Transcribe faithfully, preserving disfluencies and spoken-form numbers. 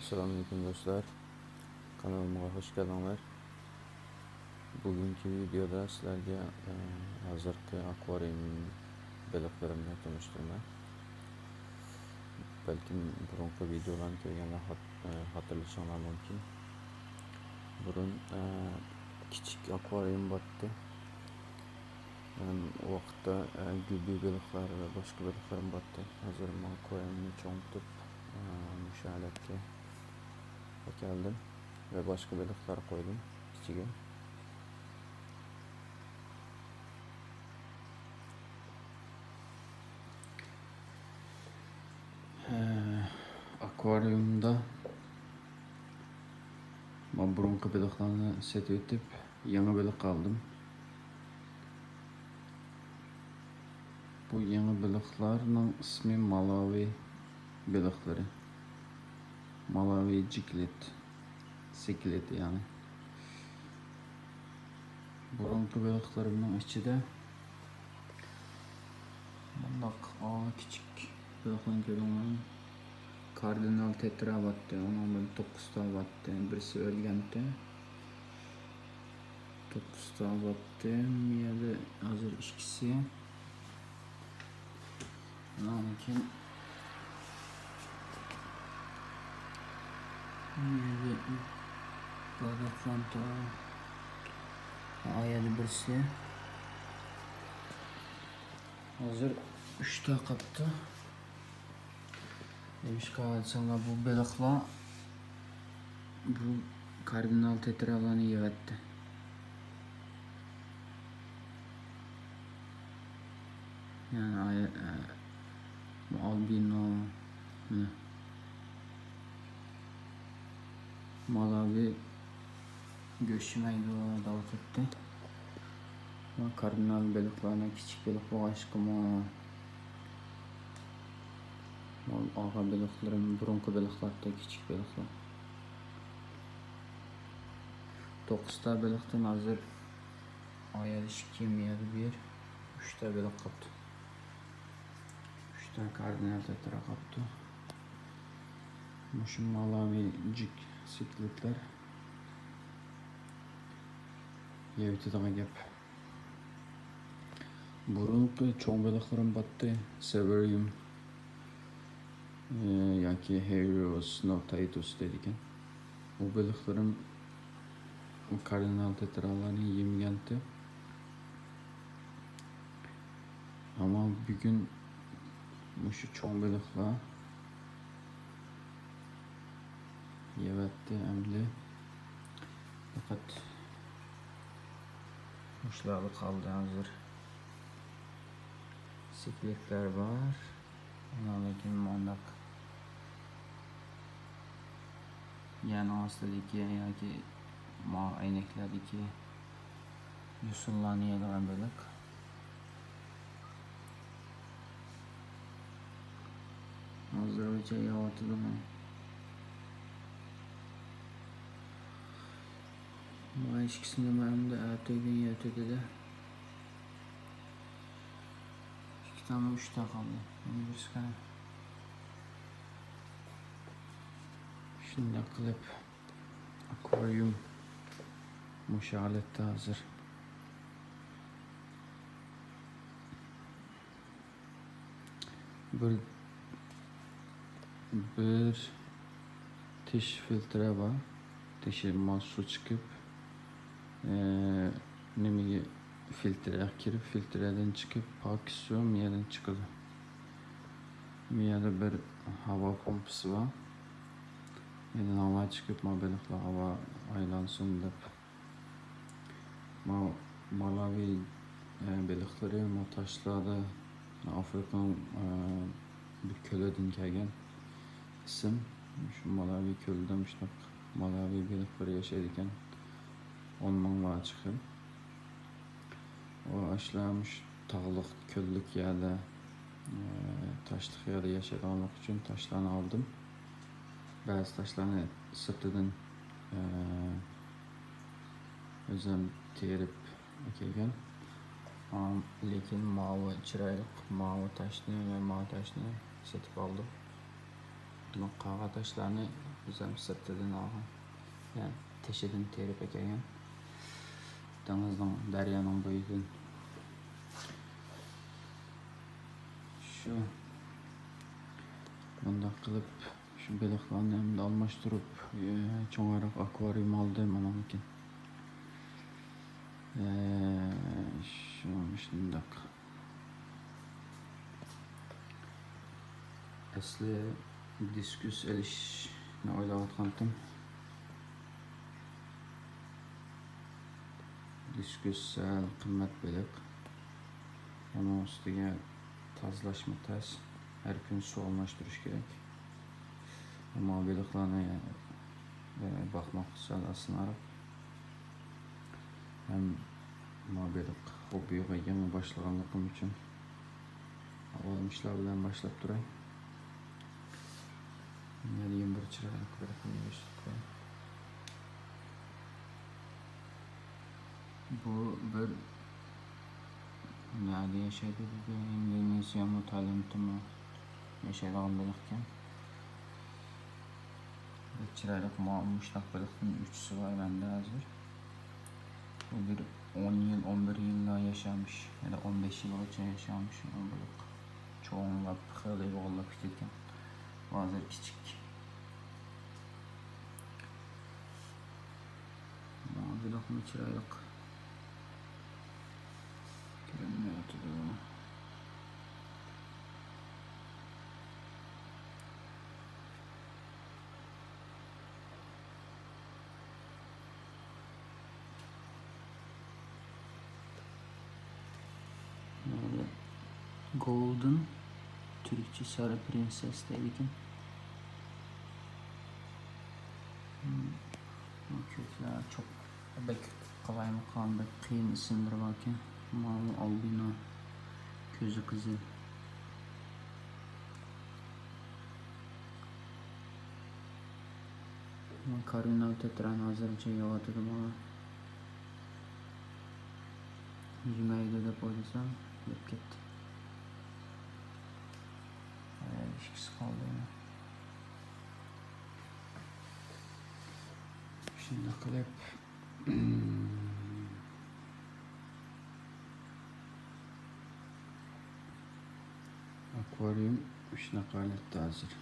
ئەسسالامۇئەلەيكۇم دوستلار، قانىلىمغا خوش كەلدىڭلار. بۈگۈنكى ۋىدېيودا سىلەرگە، ئە، ھازىرقى ئاكۋارىيۇم بېلىقلىرىمنى تونۇشتۇرىمەن. بەلكىم بۇرۇنقى ۋىدېيولارنى كۆرگەنلەر خات-، ئە، خاتىرىلىشىڭلار مۇمكىن. بۇرۇن، ئە، كىچىك ئاكۋارىيۇم بارتتى. ئۇ ۋاقىتتا، ئە، گۈبى بېلىقلار ۋە باشقا بېلىقلىرىم بارتتى. ھازىر ماڭا كويۇمنى چوڭىتىپ، ئە، مۇشۇ ھالەتكە ئەكەلدىم ۋە باشقا بېلىقلار قويدۇم ئىچىگە. ئە، ئاكۋارىيۇمدا مەن بۇرۇنقى بېلىقلارنى سېتىۋېتىپ، يېڭى بېلىق ئالدىم. بۇ يېڭى بېلىقلارنىڭ ئىسمى مالاۋى بېلىقلىرى. مالاۋى جىكلىت، سىكلىت يەنى. بۇرۇنقى بېلىقلىرىمنىڭ ئىچىدە مۇنداق، ئا، كىچىك بېلىقلارنى كۆرۈڭلار. كاردىنال تېترا بارتتى، ئۇنىڭ بىلەن توققۇزتا بارتتى، بىرسى ئۆلگەنتى. توققۇزتا بارتتى، بۇ يەردە ھازىر ئىككىسى. ئۇنىڭدىن كېيىن بۇ يەردە بارلىق فانتا. ئا، يەردە بىرسى. ھازىر ئۈچتە قاپتۇ. نېمىشقا دېسەڭلار، بۇ بېلىقلار بۇ كاردىنال تېترالارنى يەۋەتتى. يەنى ئاي-، ئە، ئالبىنو، مانا، مالاۋى گۆش يېمەيدۇ دەۋاتاتتى. مانا كاردىنال بېلىقلارنى، كىچىك بېلىق بولغاچقىمۇ، مانا ئاغا بېلىقلىرىم، بۇرۇنقى بېلىقلاردەك كىچىك بېلىقلار. توققۇزتا بېلىقتىن ھازىر ئايال ئىككى، مىيەدە بىر، ئۈچتە بېلىق قاپتۇ. ئۈچتە كاردىنال تېترا قاپتۇ. مۇشۇ مالاۋى جىك سىكلىتلار يەۋېتىدىغان گەپ. بۇرۇنقى چوڭ بېلىقلىرىم بارتتى، سېۋېرىيۇم، ئى، ياكى ھېرىيوس نوتايتۇس دەيدىكەن. ئۇ بېلىقلىرىم ئۇ كاردىنال تېترالارنى يېمىگەنتى. ئەمما بۈگۈن مۇشۇ چوڭ بېلىقلار يەۋەتتى ئەمدى. پەقەت مۇشۇلارلا قالدى ھازىر. سىكلىتلار بار. ئۇنىڭدىن كېيىن مۇنداق يەرنىڭ ئاستىدىكى ياكى ماۋۇ ئەينەكلەردىكى يوسۇنلارنى يەيدىغان بېلىق. ھازىرغىچە يەۋاتىدۇ. مانا ئىككىسىنى مەن ئەمدى ئەتىگۈن يەۋېتىدۇ. ئىككى تامۇ ئۈچ تا قالدى. مانا بىرسى قېنى. شۇنداق قىلىپ، ئاكۋارىيۇم مۇشۇ ھالەتتە ھازىر. بىر، بىر تىش فىلتىرى بار. تىشى مانا سۇ چىقىپ، ئە، نېمىگە، فىلتىرگە كىرىپ، فىلتىردىن چىقىپ، پاك سۇ مىيەدىن چىقىدۇ. مىيەدە بىر ھاۋا پومپىسى بار. مىيەدىن ھاۋا چىقىپ، ما بېلىقلار ھاۋا ئايلانسۇن دەپ. ما مالاۋى، ئە، بېلىقلىرى ما تاشلاردا ئافرىقىنىڭ، ئە، بىر كۆلىدىن كەلگەن ئىسىم. شۇ مالاۋى كۆلىدە مۇشۇنداق مالاۋى بېلىقلىرى ياشايدىكەن. ئون مىڭلارچە خىل. ئۇ ئاشۇلار مۇشۇ تاغلىق، كۆللۈك يەردە، ئە، تاشلىق يەردە ياشايدىغانلىقى ئۈچۈن تاشلارنى ئالدىم. بەزى تاشلارنى سىرتىدىن، ئە، ئۆزۈم تېرىپ ئەكەلگەن. ئام، لېكىن ماۋۇ چىرايلىق ماۋۇ تاشنى ۋە ماۋۇ تاشنى سېتىپ ئالدىم. بۇ قاغا تاشلارنى بىز ھەم سىرتىدىن ئالغان، يەنى تېشىدىن تېرىپ ئەكەلگەن، دېڭىزنىڭ، دەريانىڭ بويىدىن. شۇ مۇنداق قىلىپ، شۇ بېلىقلارنى ئەمدى ئالماشتۇرۇپ، ئى، چوڭراق ئاكۋارىيۇم ئالدىم ئۇنىڭدىن كېيىن. ئى، شۇ مۇشۇنداق. ئەسلى دىسكۇس ئېلىشنى ئويلاۋاتقانتىم. دىسكۇس سەل قىممەت بېلىق. ئۇنىڭ ئۈستىگە تازىلاشمۇ تەس. ھەر كۈنى سۇ ئالماشتۇرۇش كېرەك. ئەمما بېلىقلارنى، ئە، باقماق سەل ئاسانراق. ھەم مانا بېلىق خوببىغا يېڭى باشلىغانلىقىم ئۈچۈن ئاۋۋال مۇشۇلار بىلەن باشلاپ تۇراي. يەنە بىر چىرايلىق بېلىقنى يېتىشتۈرۈپ قوياي. بۇ بىر نەدە ياشايدۇ دېدى، ئىندونېزىيەمۇ، تايلاندتىمۇ ياشايدىغان بېلىقكەن. بەك چىرايلىق، ما-، مۇشۇنداق بېلىقتىن ئۈچىسى بار مەندە ھازىر. بۇ بىر ئون يىل، ئون بىر يىللا ياشامىش، يا ئون بەش يىلغىچە ياشامىش بۇ بېلىق. چوڭلاپ، خېلى يوغانلاپ كېتىدىكەن. بۇ ھازىر كىچىك. بۇ بېلىقمۇ چىرايلىق. كۆرۈنمەيۋاتىدۇ. Golden، تۈركچە سارى پرىنسېس دەيدىكەن. مم، بۇ كۆكلەر چوق-، بەك قالايمىقان، بەك قىيىن ئىسىملىرى باركەن. ماۋۇ ئالبىنو، كۆزى قىزىل. كارۋىنال تېتران ھازىرچە يەۋاتىدۇ ماڭا. يېمەيدۇ دەپ ئويلىسام، يەپ كەتتى. ئىككىسى قالدى يەنە. شۇنداق قىلىپ، ئاكۋارىيۇم شۇنداق ھالەتتە ھازىر.